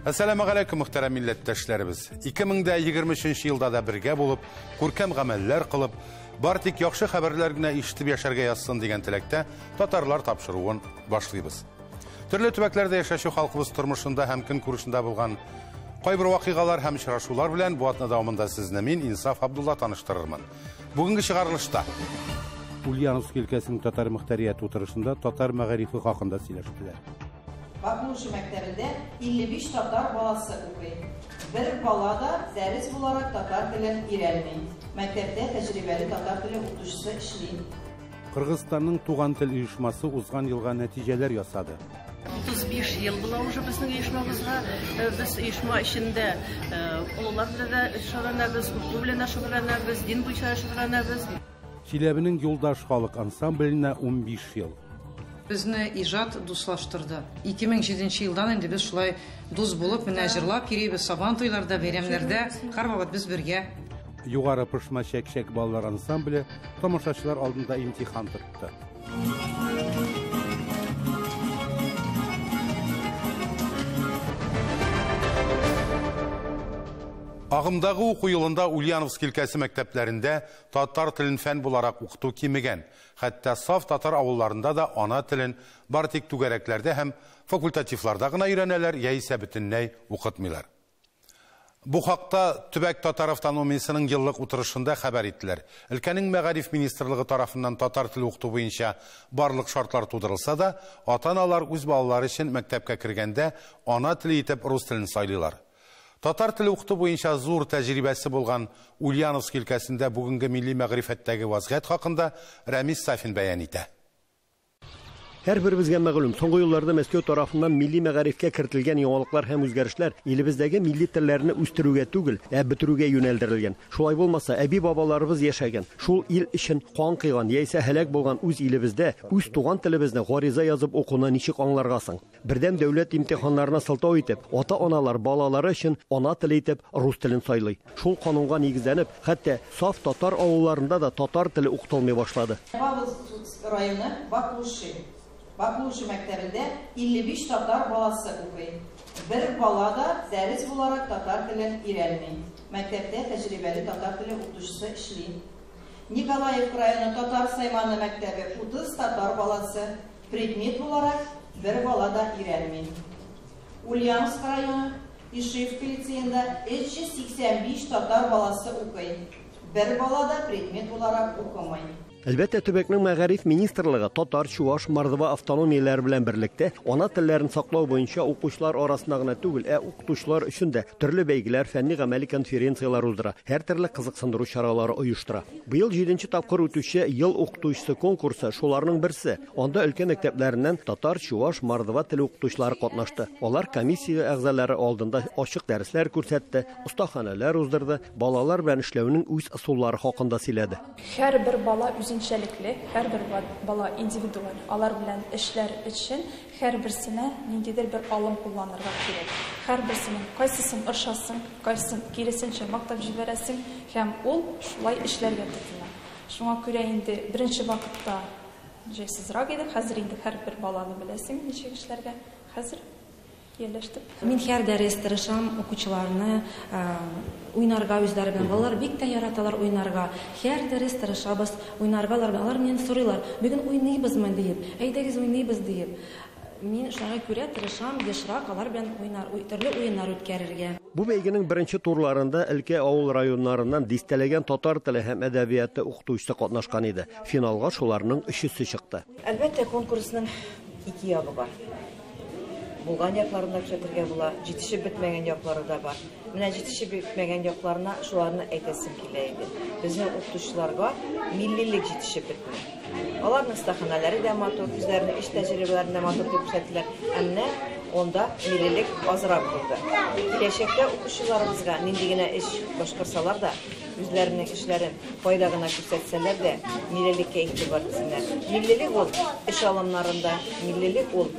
Әссәламегаләйкүм, мөхтәрәм милләттәшләребез. 2023 елда да бергә булып, күркәм гамәлләр кылып, бар тик яхшы хәбәрләр генә ишетеп яшәргә язсын дигән теләктә татарлар тапшыруын башлыйбыз. Төрле төбәкләрдә яшәүче халкыбыз тормышында һәм көнкүрешендә булган кайбер вакыйгалар һәм очрашулар белән бу атна дәвамында сезне мин, Инсаф Абдулла, таныштырырмын. Бүгенге чыгарылышта Ульяновск өлкәсенең татар мөхтәрияте утырышында татар мәгарифе хакында сөйләштеләр. Баклуши мәктәбендә 55 татар баласы укый. Бер бала да дәрес буларак татар телен өйрәнми. Мәктәптә тәҗрибәле татар теле укытучысы эшли. Кыргызстанның Туган тел оешмасы узган елга нәтиҗәләр ясады. 35 ел була уже безнең оешмабызга. Без оешма эчендә олылар белән дә шөгыльләнәбез, уку белән дә шөгыльләнәбез, дин буенча да шөгыльләнәбез. Чиләбенең Юлдаш халык ансамбленә 15 ел. Безне иҗат дуслаштырды. 2007 елдан инде без шулай дус булып, менә җырлап йөрибез, сабан туйларда, бәйрәмнәрдә, һәрвакыт без бергә. Югары Пышма чәк-чәк балалар ансамбле тамашачылар алдында имтихан тотты. Агымдагы уку елында Ульяновск өлкәсе мәктәпләрендә татар телен фән буларак укыту кимегән. Хәтта саф татар авылларында да ана телен бары тик түгәрәкләрдә һәм факультативларда гына өйрәнәләр, яисә бөтенләй укытмыйлар. Бу хакта төбәк татар автономиясенең еллык утырышында хәбәр иттеләр. Өлкәнең мәгариф министрлыгы тарафыннан татар теле укыту буенча барлык шартлар тудырылса да, ата-аналар үз балалары өчен мәктәпкә кергәндә ана теле итеп рус телен сайлыйлар. Татар теле укыту буенча зур тәҗрибәсе булган Ульяновск өлкәсендә бүгенге милли мәгърифәттәге вазгыять хакында Рәмис Сафин бәян итә. Һәр беребезгә мәгълүм, соңгы елларда Мәскәү тарафыннан милли мәгарифкә кертелгән яңалыклар һәм үзгәрешләр илебездәге милли телләрне үстерүгә түгел, ә бетерүгә юнәлдерелгән. Шулай булмаса, әби-бабаларыбыз яшәгән, шул ил өчен кан кыйган яисә һәлак булган үз илебездә үз туган телебезне гариза язып укуны ничек аңларга соң? Бердәм дәүләт имтиханнарына сылтау итеп, ата-аналар балалары өчен ана теле итеп рус телен сайлый. Шул канунга нигезләнеп, хәтта саф татар авылларында да татар теле укытылмый башлады. Павловск районы Баклуши. Баклуши мәктәбендә 55 татар баласы укый. Бер бала да дәрес буларак татар телен өйрәнми. Мәктәптә тәҗрибәле татар теле укытучысы эшли. Николаев районы Татар Сайманы мәктәбе 30 татар баласы, предмет буларак бер бала да өйрәнми. Ульяновск районы Ишиевка лицеенда 385 татар баласы укый. Бер бала да предмет буларак укымый. Әлбәттә, төбәкнең мәгариф министрлыгы татар, чуваш, мордва автономияләре белән берлектә ана телләрен саклау буенча укучылар арасында гына түгел, ә укытучылар өчен дә төрле бәйгеләр, фәнни-гамәли конференцияләр уздыра, һәртөрле кызыксындыру чаралары оештыра. Быел 7нче тапкыр үтүче Ел укытучысы конкурсы шуларның берсе. Анда өлкә мәктәпләреннән татар, чуваш, мордва теле укытучылары катнашты. Алар комиссия әгъзалары алдында ачык дәресләр күрсәтте, остаханәләр уздырды, балалар белән эшләүнең үз ысуллары хакында сөйләде. Һәрбер бала үзенчәлекле, һәрбер бала индивидуаль. Алар белән эшләр өчен һәрберсенә ниндидер бер алым кулланырга кирәк. Һәрберсенең кайсысын ыршасың, кайсысын киресенчә мактап җибәрәсең, һәм ул шулай эшләргә тотына. Шуңа күрә инде беренче вакытта җайсызрак иде, хәзер инде һәрбер баланы беләсең ничек эшләргә. Хәзер ияләштек. Мин һәр дәрес тырышам укучыларны уйнарга үзләре белән. Балалар бик тә яраталар уйнарга. Һәр дәрес тырышабыз уйнарга алар белән. Алар миннән сорыйлар, бүген уйныйбызмы диеп, әйдәгез уйныйбыз диеп. Мин шуңа күрә тырышам ешрак алар белән уйнар, төрле уеннар үткәрергә. Бу бәйгенең беренче турларында өлкә авыл районнарыннан дистәләгән татар теле һәм әдәбияты укытучысы катнашкан иде. Финалга шуларның өчесе чыкты. Әлбәттә, конкурсның ике ягы бар. Булган якларын да күрсәтергә була, җитешеп бетмәгән яклары да бар. Менә җитешеп бетмәгән якларына шуларны әйтәсем килә иде. Безнең укытучыларга миллилек җитешеп бетми. Аларның остаханәләре дә матур, үзләренең эш тәҗрибәләрен дә матур дип күрсәттеләр. Ә менә онда миллилек азрак булды. Киләчәктә укучыларыбызга нинди генә эш башкарсалар да, үзләренең эшләрен кайда гына күрсәтсәләр дә, миллилеккә игътибар итсеннәр. Миллилек ул эш алымнарында, миллилек ул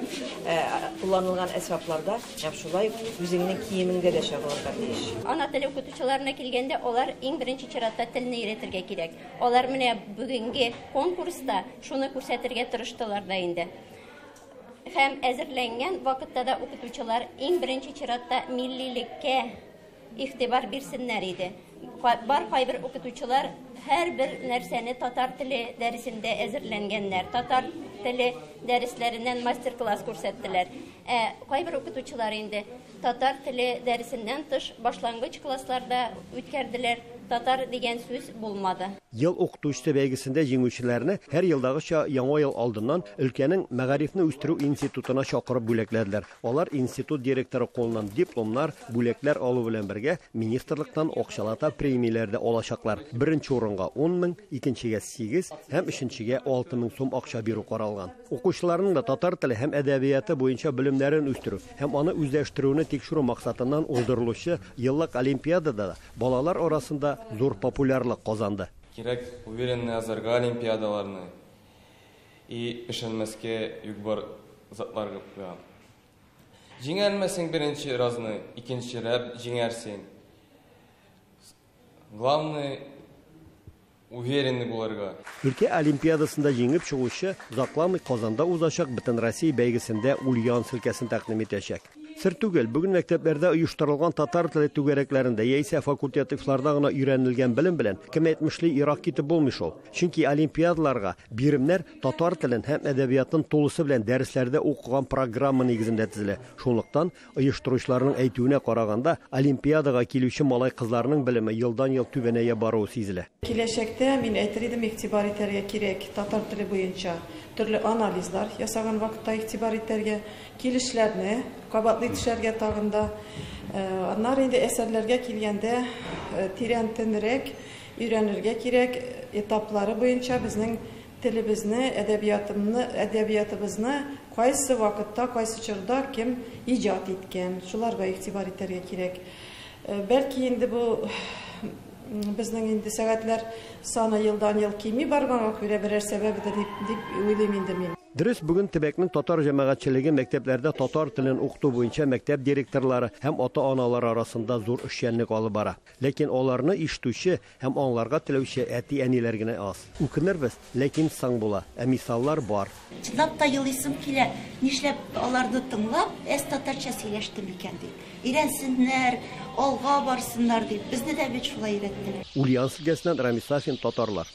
кулланылган әсбапларда һәм шулай ук үзеңнең киемеңдә дә чагылырга тиеш. Ана теле укытучыларына килгәндә, алар иң беренче чиратта телне өйрәтергә кирәк. Алар менә бүгенге конкурста шуны күрсәтергә тырыштылар да инде. Һәм әзерләнгән вакытта да укытучылар иң беренче чиратта миллилеккә игътибар бирсеннәр иде. Бар кайбер укытучылар һәрбер нәрсәне татар теле дәресендә әзерләнгәннәр. Татар теле дәресләреннән мастер-класс күрсәттеләр. Ә кайбер укытучылар инде татар теле дәресеннән тыш башлангыч классларда үткәрделәр. Татар дигән сүз булмады. Ел укытучысы бәйгесендә җиңүчеләрне һәр елдагыча яңа ел алдыннан өлкәнең мәгарифне үстерү институтына чакырып бүләкләделәр. Алар институт директоры кулыннан дипломнар, бүләкләр алу белән бергә министрлыктан акчалата премияләр дә алачаклар. Беренче урынга 10 мең, икенчегә 8 һәм өченчегә 6 мең сум акча бирү каралган. Укучыларның да татар теле һәм әдәбияты буенча белемнәрен үстерү һәм аны үзләштерүне тикшерү максатыннан уздырылучы еллык олимпиадада да балалар арасында зур популярлык казанды. Кирәк уверенно язарга олимпиадаларны и ышанмаска юк бар затларга. Җиңәлмәсең беренче разны, икенче рәп җиңәрсең. Главное уверенный булырга. Өлкә олимпиадасында җиңеп чыгучы озакламый Казанда узачак Бөтенроссия бәйгесендә Ульяновск өлкәсен тәкъдим итәчәк. Сер түгел, бүген мәктәпләрдә оештырылган татар теле түгәрәкләрендә яисә факультативларда гына өйрәнелгән белем белән кем әйтмешли ерак китеп булмый шул. Чөнки олимпиадаларга биремнәр татар телен һәм әдәбиятын тулысы белән дәресләрдә укыган программа нигезендә төзелә. Шунлыктан оештыручыларның әйтүенә караганда, олимпиадага килүче малай-кызларның белеме елдан-ел түбәнәя баруы сизелә. Киләчәктә мин әйтер идем, игътибар итәргә кирәк татар теле буенча төрле анализлар ясаган вакытта игътибар итәргә, килешләрне кабатлый төшәргә тагын да. Аннары инде әсәрләргә килгәндә тирәнтенрәк өйрәнергә кирәк, этаплары буенча безнең телебезне, әдәбиятыбызны кайсы вакытта, кайсы чорда кем иҗат иткән, шуларга игътибар итәргә кирәк. Бәлки инде бу безнең инде сәгатьләр саны елдан-ел кими барганга күрә берәр сәбәбедер дип уйлыйм инде мин. Дөрес, бүген төбәкнең татар җәмәгатьчелеге мәктәпләрдә татар телен укыту буенча мәктәп директорлары һәм ата-аналар арасында зур эшчәнлек алып бара. Ләкин аларны ишетүче һәм аңларга теләүче әти-әниләр генә аз. Үкенербез, ләкин соң була. Ә мисаллар бар. Чынлап та елыйсым килә. Нишләп аларны тыңлап, әз татарча сөйләштем икән дип. Өйрәнсеннәр, алга барсыннар дип. Безне дә бит шулай өйрәттеләр. Ульяновск өлкәсеннән Рамис Сафин, Татарлар.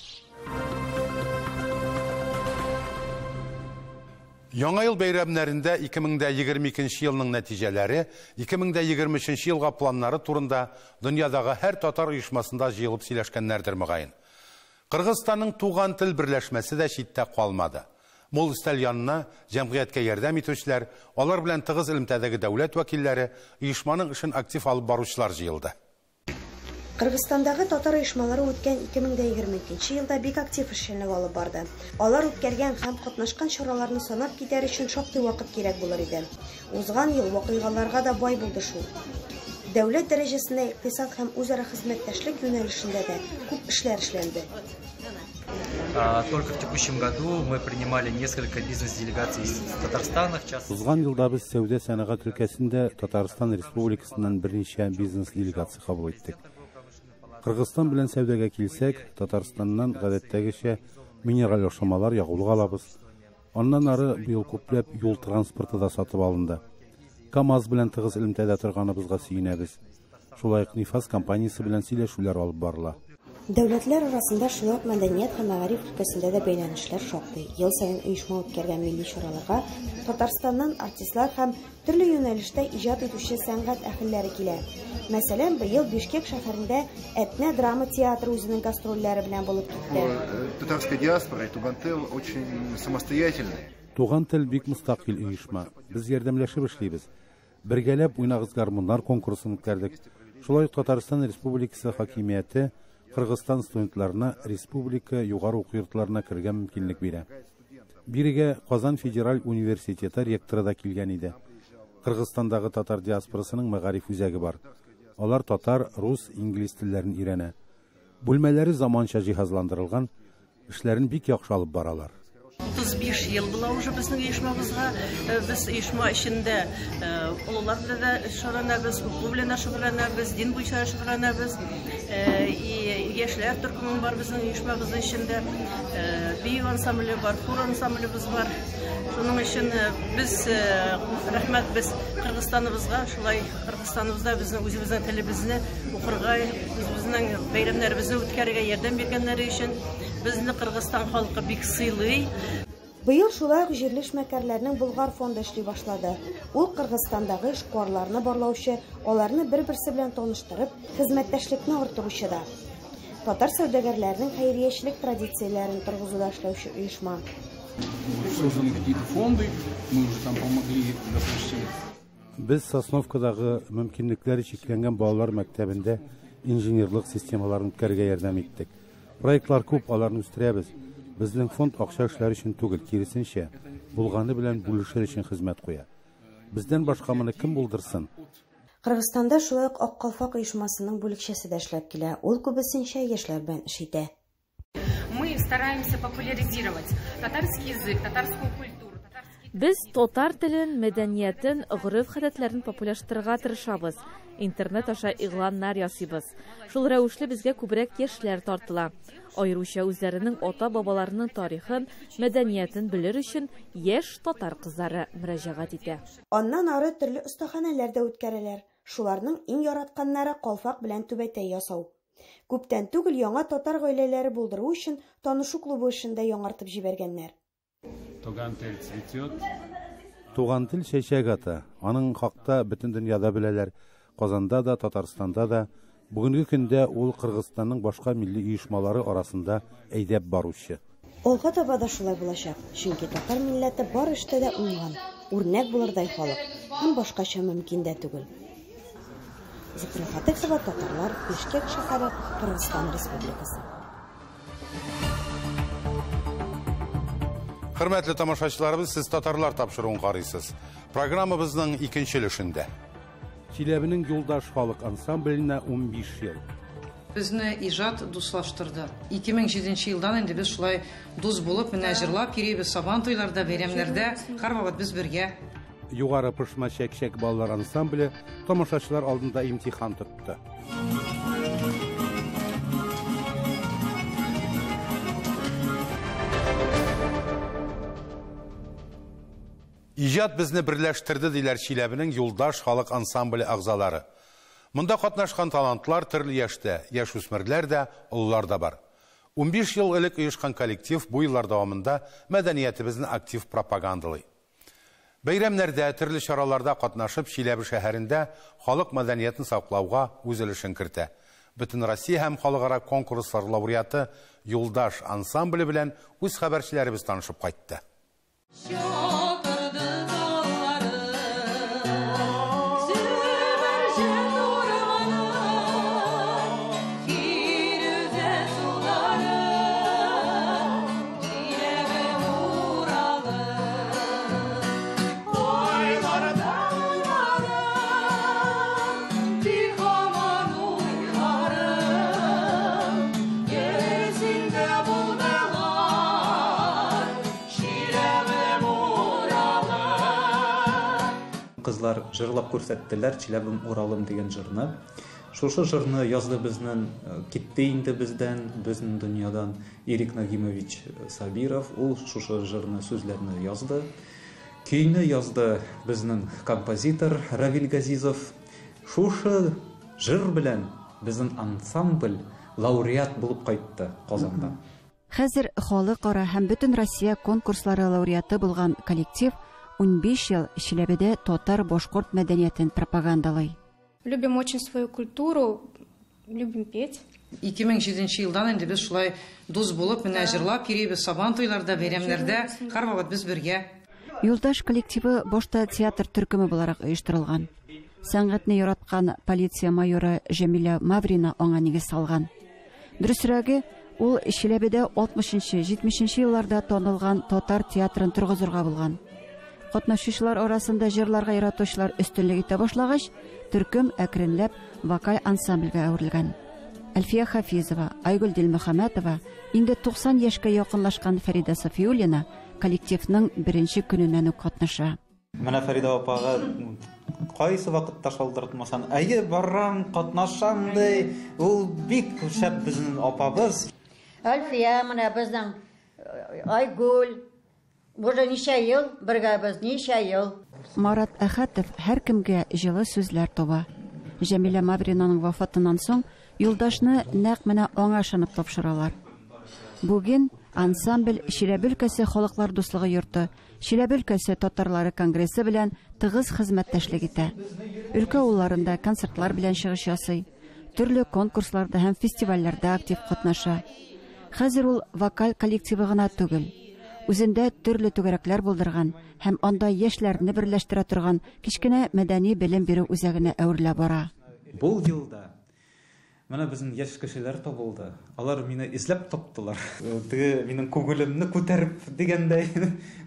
Яңа ел бәйрәмнәрендә 2022 елның нәтиҗәләре, 2023 елга планнары турында дөньядагы һәр татар оешмасында җыелып сөйләшкәннәрдер мөгаен. Кыргызстанның Туган тел берләшмәсе дә читтә калмады. Мул өстәл янына җәмгыятькә ярдәм итүчеләр, алар белән тыгыз элемтәдәге дәүләт вәкилләре, оешманың эшен актив алып баручылар җыелды. Кыргызстандагы татар оешмалары үткән 2022 елда бик актив эшчәнлек алып барды. Алар үткәргән һәм катнашкан чараларны санап китәр өчен шактый вакыт кирәк булыр иде. Узган ел вакыйгаларга да бай булды шул. Дәүләт дәрәҗәсендә икътисад һәм үзара хезмәттәшлек юнәлешендә дә күп эшләр эшләнде. Только в текущем году мы принимали несколько бизнес-делегаций из Татарстана. В частности, Узган елда без сәүдә сәнәгать өлкәсендә Татарстан Республикасыннан берничә бизнес-делегация кабул иттек. Кыргызстан белән сәүдәгә килсәк, Татарстаннан гадәттәгечә минераль ашамалар, ягулык алабыз. Аннан ары быел күпләп юл транспорты да сатып алынды. КАМАЗ белән тыгыз элемтәдә торганыбызга сөенәбез. Шулай ук Нефаз компаниясе белән сөйләшүләр алып барыла. Дәүләтләр арасында шулай ук мәдәният һәм мәгариф өлкәсендә дә бәйләнешләр шактый. Ел саен оешма үткәргән милли чараларга Татарстаннан артистлар һәм төрле юнәлештә иҗат итүче сәнгать әһелләре килә. Мәсәлән, быел Бишкек шәһәрендә Әтнә драма театры үзенең гастрольләре белән булып китте. Татарская диаспора и Туган тел очень самостоятельные. Туган тел бик мустакил оешма. Без ярдәмләшеп эшлибез. Бергәләп уйнагыз гармуннар конкурсын үткәрдек. Шулай ук Татарстан Республикасы хакимияте Кыргызстан студентларына республика югары уку йортларына керергә мөмкинлек бирә. Бирегә Казан федераль университеты ректоры да килгән иде. Кыргызстандагы татар диаспорасының мәгариф үзәге бар. Алар татар, рус, инглиз телләрен өйрәнә. Бүлмәләре заманча җиһазландырылган, эшләрен бик яхшы алып баралар. 35 ел була уже безнең оешмабызга. Без оешма эчендә олылар белән дә шөгыльләнәбез, уку белән дә шөгыльләнәбез, дин буенча да шөгыльләнәбез. И яшьләр төркеме бар безнең оешмабызның эчендә. Бию ансамбле бар, хор ансамблебыз бар. Шуның өчен без рәхмәт без Кыргызстаныбызга, шулай Кыргызстаныбызда безнең үзебезнең телебезне укырга, үзебезнең бәйрәмнәребезне үткәрергә ярдәм биргәннәре өчен безне Кыргызстан халкы бик сыйлый. Быел шулай ук җирле эшмәкәрләрнең Болгар фонды эшли башлады. Ул Кыргызстандагы эшкуарларны барлаучы, аларны бер-берсе белән таныштырып, хезмәттәшлекне арттыручы да. Татар сәүдәгәрләренең хәйриячелек традицияләрен торгызуда эшләүче оешма. Созданы какие-то фонды, мы уже там помогли, допустим. Без Сосновкадагы мөмкинлекләре чикләнгән балалар мәктәбендә инженерлык системаларын үткәрергә ярдәм иттек. Проектлар күп, аларны үстерәбез. Безнең фонд акча эшләр өчен түгел, киресенчә, булганы белән бүлешер өчен хезмәт куя. Бездән башка моны кем булдырсын? Кыргызстанда шулай ук Ак калфак оешмасының бүлекчәсе дә эшләп килә. Ул күбесенчә яшьләр белән эш итә. Мы стараемся популяризировать татарский язык, татарскую культуру. Без татар телен, мәдәниятен, гореф-гадәтләрен популярлаштырырга тырышабыз. Интернет аша игъланнар ясыйбыз. Шул рәвешле безгә күбрәк яшьләр тартыла. Аеруча үзләренең ата-бабаларының тарихын, мәдәниятен белер өчен яшь татар кызлары мөрәҗәгать итә. Аннан ары төрле остаханәләр дә үткәрәләр. Шуларның иң яратканнары калфак белән түбәтәй ясау. Күптән түгел яңа татар гаиләләре булдыру өчен танышу клубы эшен дә яңартып җибәргәннәр. Туган тел цветет. Туган тел чәчәк ата. Аның хакта бөтен дөньяда беләләр. Казанда да, Татарстанда да. Бүгенге көндә ул Кыргызстанның башка милли оешмалары арасында әйдәп баручы. Алга таба да шулай булачак, чөнки татар милләте бар эштә дә уңган, үрнәк булырдай халык һәм башкача мөмкин дә түгел. Зөфрә Фатыхова, татарлар, Бишкек шәһәре, Кыргызстан Республикасы. Хөрмәтле тамашачыларыбыз, сез татарлар тапшыруын карыйсыз. Программабызның икенче өлешендә. Чиләбенең Юлдаш халык ансамбленә 15 ел. Безне иҗат дуслаштырды. 2007 елдан инде без шулай дус булып, менә җырлап йөрибез, сабан туйларда, бәйрәмнәрдә һәрвакыт без бергә. Югары Пышма чәк-чәк балалар ансамбле тамашачылар алдында имтихан тотты. Иҗат безне берләштерде, диләр Чиләбенең Юлдаш халык ансамбле әгъзалары. Монда катнашкан талантлар төрле яшьтә, яшүсмерләр дә, олылар да бар. 15 ел элек оешкан коллектив бу еллар дәвамында мәдәниятебезне актив пропагандалый. Бәйрәмнәрдә, төрле чараларда катнашып, Чиләбе шәһәрендә халык мәдәниятен саклауга үз өлешен кертә. Бөтен Россия һәм халыкара конкурслар лауреаты Юлдаш ансамбле белән үз хәбәрчеләребез танышып кайтты. Кызлар җырлап күрсәттеләр Чиләбем Уралым дигән җырны. Шушы җырны язды безнең, китте инде бездән, безнең дөньядан Ирек Нагимович Сабиров. Ул шушы җырны, сүзләрне язды. Көйне язды безнең композитор Равил Газизов. Шушы җыр белән безнең ансамбль лауреат булып кайтты Казанда. Хәзер халыкара һәм бөтен Россия конкурслары лауреаты булган коллектив 15 ел Чиләбедә татар-башкорт мәдәниятен пропагандалый. Любим очень свою культуру, любим петь. 2007 елдан инде без шулай дус булып, менә җырлап йөрибез, сабан туйларда, бәйрәмнәрдә һәрвакыт без бергә. Юлдаш коллективы башта театр төркеме буларак оештырылган. Сәнгатьне яраткан полиция майоры Җәмилә Маврина аңа нигез салган. Дөресрәге, ул Чиләбедә 60-70 елларда танылган татар театрын торгызырга булган. Катнашучылар арасында җырларга яратучылар өстенлек итә башлагач, төркем әкренләп вокаль ансамбльгә әверелгән. Әлфия Хафизова, Айгөл Дилмөхәммәтова, инде 90 яшькә якынлашкан Фәридә Сафиуллина коллективның беренче көненнән үк катнаша. Менә Фәридә апага кайсы вакытта шалтыратмасаң, әйе, барам, катнашам ди. Ул бик шәп безнең апабыз. Әлфия менә безнең Айгөл. Уже ничә ел бергә без, ничә ел. Марат Әхәтов һәркемгә җылы сүзләр таба. Җәмилә Мавринаның вафатыннан соң Юлдашны нәкъ менә аңа ышанып тапшыралар. Бүген ансамбль Чиләбе өлкәсе Халыклар дуслыгы йорты, Чиләбе өлкәсе татарлары конгрессы белән тыгыз хезмәттәшлек итә. Өлкә авылларында концертлар белән чыгыш ясый, төрле конкурсларда һәм фестивальләрдә актив катнаша. Хәзер ул вокаль коллективы гына түгел, үзендә төрле түгәрәкләр булдырган һәм анда яшьләрне берләштерә торган кечкенә мәдәни белем бирү үзәгенә әверелә бара. Бу елда менә безнең яшь кешеләр табылды. Алар мине эзләп таптылар. Теге минем күңелемне күтәреп дигәндәй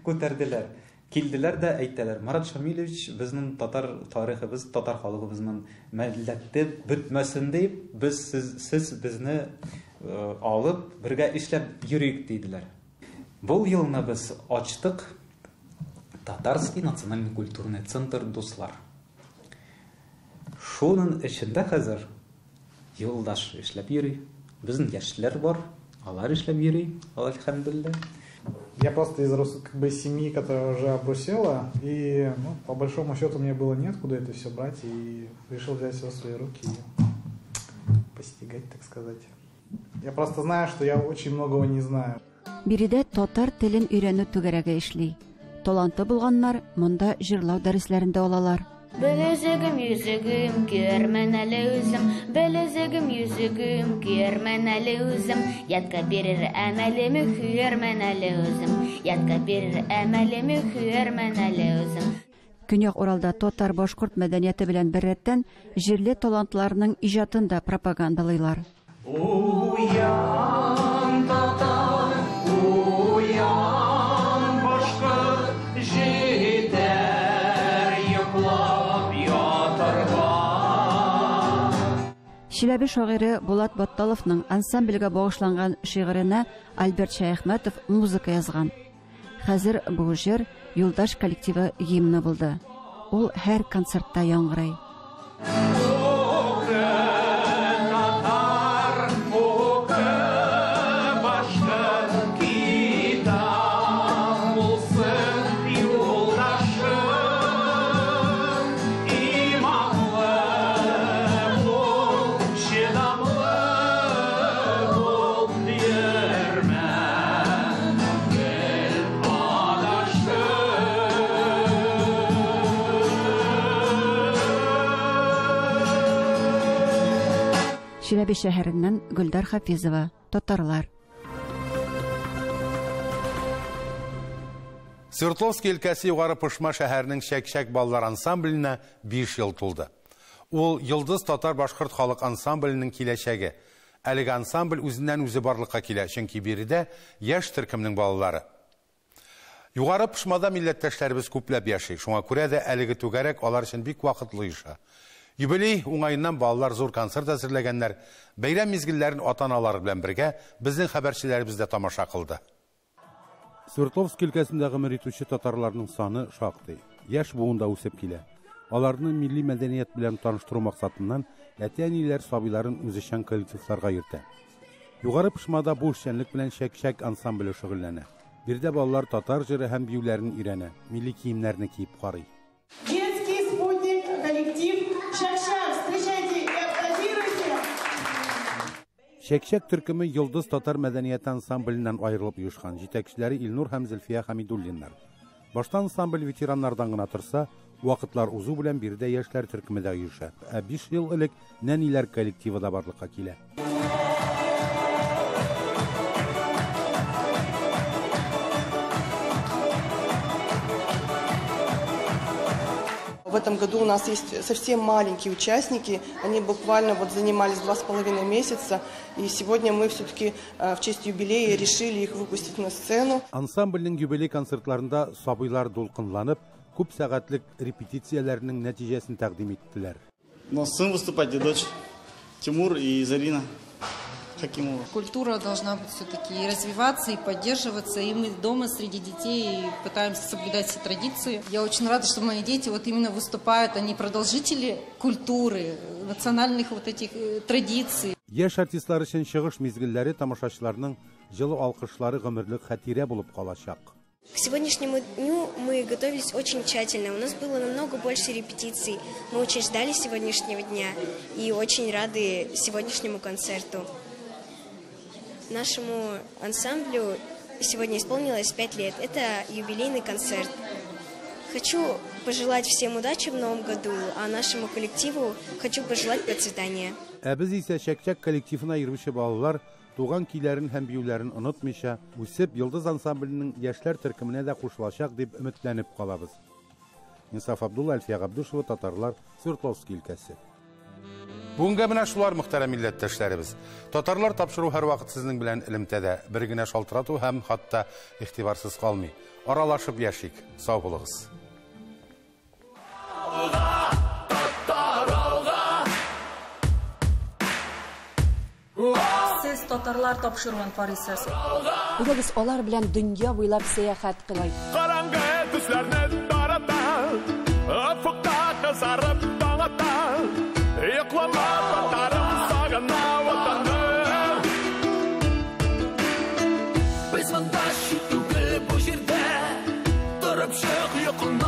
күтәрделәр. Килделәр дә әйтәләр, Марат Шамилевич, безнең татар тарихыбыз, татар халыгыбызның милләте бетмәсен дип, без сез, сез безне алып, бергә эшләп йөрик, диделәр. Бу елны без ачтык Татарский национальный культурный центр Дуслар. Шуның эчендә хәзер Юлдаш эшләп йөри. Безнең яшьләр бар, алар эшләп йөри, әлхәмдүлилләһ. Я просто из как бы семьи, которая уже обрусела, и, ну, по большому счету мне было неоткуда это все брать, и решил взять все в свои руки и постигать, так сказать. Я просто знаю, что я очень многого не знаю. Биредә татар телен өйрәнү түгәрәге эшли. Таланты булганнар монда җырлау дәресләрен дә алалар. Белезегем, йөзегем, киярмен әле үзем. Белезегем, йөзегем, киярмен әле үзем. Ятка бирер әмәлем юк, көярмен әле үзем. Ятка бирер әмәлем юк, көярмен әле үзем. Көньяк Уралда татар-башкорт мәдәнияте белән беррәттән җирле талантларның иҗатын да пропагандалыйлар. Уян, татар, уян, башкорт, җитәр йоклап ятырга. Чиләбе шагыйре Булат Батталовның ансамбльгә багышланган шигыренә Альберт Шәяхмәтов музыка язган. Хәзер бу җыр Юлдаш коллективы гимны булды. Ул һәр концертта яңгырый. Чиләбе шәһәреннән Гөлдар Хафизова, Татарлар. Свердловский өлкәсе Югары Пышма шәһәренең Чәк-чәк балалар ансамбленә 5 ел тулды. Ул Йолдыз татар-башкорт халык ансамбленең киләчәге. Әлеге ансамбль үзеннән-үзе барлыкка килә, чөнки биредә яшь төркемнең балалары. Югары Пышмада милләттәшләребез күпләп яши, шуңа күрә дә әлеге түгәрәк алар өчен бик вакытлы оеша. Юбилей уңаеннан балалар зур концерт әзерләгәннәр. Бәйрәм мизгелләрен ата-аналары белән бергә безнең хәбәрчеләребез дә тамаша кылды. Свердловск өлкәсендә гомер итүче татарларның саны шактый. Яшь буын да үсеп килә. Аларны милли мәдәният белән таныштыру максатыннан әти-әниләр сабыйларын үзешчән коллективларга йөртә. Югары Пышмада бу эшчәнлек белән Чәк-чәк ансамбле шөгыльләнә. Биредә балалар татар җыры һәм биюләрен өйрәнә, милли киемнәрне киеп карый. Детский спутник, коллектив Чәк-чәк, встречайте и аплодируйте! Чәк-чәк төркеме Йолдыз татар мәдәнияте ансамбленнән аерылып оешкан, җитәкчеләре Илнур һәм Зөлфия Хәмидуллиннар. Башта ансамбль ветераннардан гына торса, вакытлар узу белән биредә яшьләр төркеме дә оеша. Ә 5 ел элек нәниләр коллективы да барлыкка килә. В этом году у нас есть совсем маленькие участники, они буквально занимались 2,5 месяца, и сегодня мы все-таки в честь юбилея решили их выпустить на сцену. Ансамбльнең юбилей концертларында сабыйлар дулкынланып, күп сәгатьлек репетицияләренең нәтиҗәсен тәкъдим иттеләр. У нас сын выступать, и дочь Тимур и Зарина. Хакимова. Культура должна быть все-таки и развиваться, и поддерживаться. И мы дома среди детей пытаемся соблюдать все традиции. Я очень рада, что мои дети вот именно выступают, они продолжители культуры, национальных вот этих традиций. Яшь артистлар өчен чыгыш мизгелләре, тамашачыларның җылы алкышлары гомерлек хатирә булып калачак. К сегодняшнему дню мы готовились очень тщательно. У нас было намного больше репетиций. Мы очень ждали сегодняшнего дня и очень рады сегодняшнему концерту. Нашему ансамблю сегодня исполнилось 5 лет. Это юбилейный концерт. Хочу пожелать всем удачи в новом году, а нашему коллективу хочу пожелать процветания. Ә без исә Чәк-чәк коллективына йөрүче балалар туган көйләрен һәм биюләрен онытмыйча, үсеп, Йолдыз ансамбленең яшьләр төркеменә дә кушылачак дип өметләнеп калабыз. Инсаф Абдулла, Әлфия Габдушева, Татарлар, Свердловский өлкәсе. Бүгенгә менә шулар, мөхтәрәм милләттәшләребез. Татарлар тапшыру һәрвакыт сезнең белән элемтәдә. Бер генә шалтырату һәм хатта игътибарсыз калмый. Аралашып яшик. Сау булыгыз. Сез татарлар тапшыруын карыйсыз. Әйдәгез алар белән дөнья буйлап сәяхәт кылыйк. Караңгы төсләрне тарата, офыкта кызарып таң ата. Йоклама, татарым, сагына ватаным. Без монда чит түгел бу җирдә, торып чык йокыңнан.